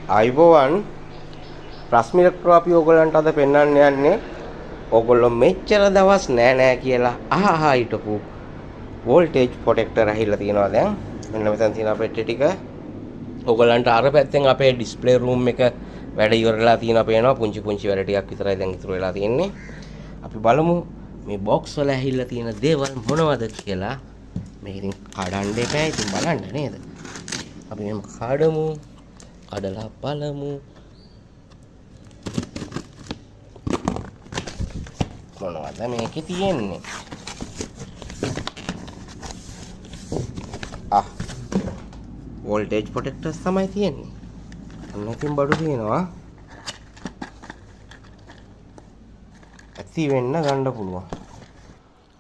ආයුබෝවන් රශ්මි ඉලෙක්ට්‍රෝ අපි ඕගොල්ලන්ට අද පෙන්වන්න යන්නේ ඕගොල්ලෝ මෙච්චර දවස් නෑ නෑ කියලා අහ අහ හිටපු වෝල්ටේජ් ප්‍රොටෙක්ටර් ඇහිලා තියෙනවා. දැන් මෙන්න මෙතන තියෙන පෙට්ටි ටික ඕගොල්ලන්ට අර පැත්තෙන් අපේ ඩිස්ප්ලේ රූම් එක වැඩ ඉවරලා තියෙනවා පේනවා. පුංචි පුංචි වැඩ ටිකක් විතරයි දැන් ඉතුරු වෙලා තියෙන්නේ. අපි බලමු මේ බොක්ස් වල ඇහිලා තියෙන දේවල් මොනවද කියලා. මේක ඉතින් කඩන්න එපා, ඉතින් බලන්න නේද? අපි මෙහෙම කඩමු, කඩලා බලමු මොනවද මේකේ තියෙන්නේ. වෝල්ටේජ් ප්‍රොටෙක්ටර්ස් තමයි තියෙන්නේ. අන්න ඉතින් බඩු තියෙනවා. ඇති වෙන්න ගන්න පුළුවන්.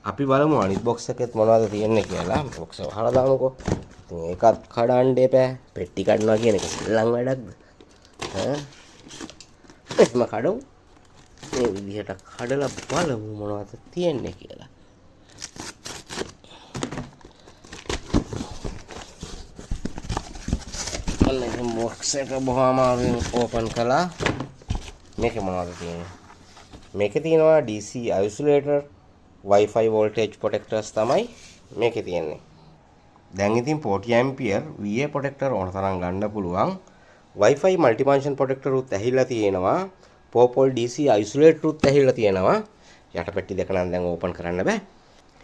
අපි බලමු අනිත් බොක්ස් එකෙත් මොනවද තියෙන්නේ කියලා. බොක්ස් එක වහලා දාමුකෝ. ඉතින් ඒකත් කඩන්න එපා. පෙට්ටි කඩනවා කියන එක සෙල්ලම් වැඩක්ද? ඈ එහෙම කඩමු. මේ විදිහට කඩලා බලමු මොනවද තියෙන්නේ කියලා. අන්න ඉතින් බොක්ස් එක බොහොම අමාරුවෙන් ඕපන් කළා. මේකේ මොනවද තියෙන්නේ? මේකේ තියෙනවා DC isolator, Wi-Fi voltage protectors තමයි මේකේ තියෙන්නේ. දැන් ඉතින් 40 ampere VA protector ඕන තරම් ගන්න පුළුවන්. Wi-Fi multifunction protector උත් ඇහිලා තියෙනවා. 4 pole DC isolator උත් ඇහිලා තියෙනවා. යට පෙට්ටි දෙක නම් දැන් ඕපන් කරන්න බෑ.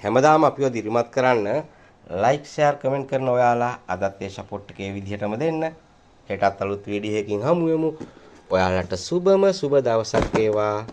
හැමදාම අපිව දිරිමත් කරන්න ලයික්, ෂෙයාර්, කමෙන්ට් කරන ඔයාලා අදත් ඒ සපෝට් එක ඒ විදිහටම දෙන්න. හෙටත් අලුත් වීඩියෝ එකකින් හමු වෙමු. ඔයාලට සුබම සුබ දවසක් වේවා.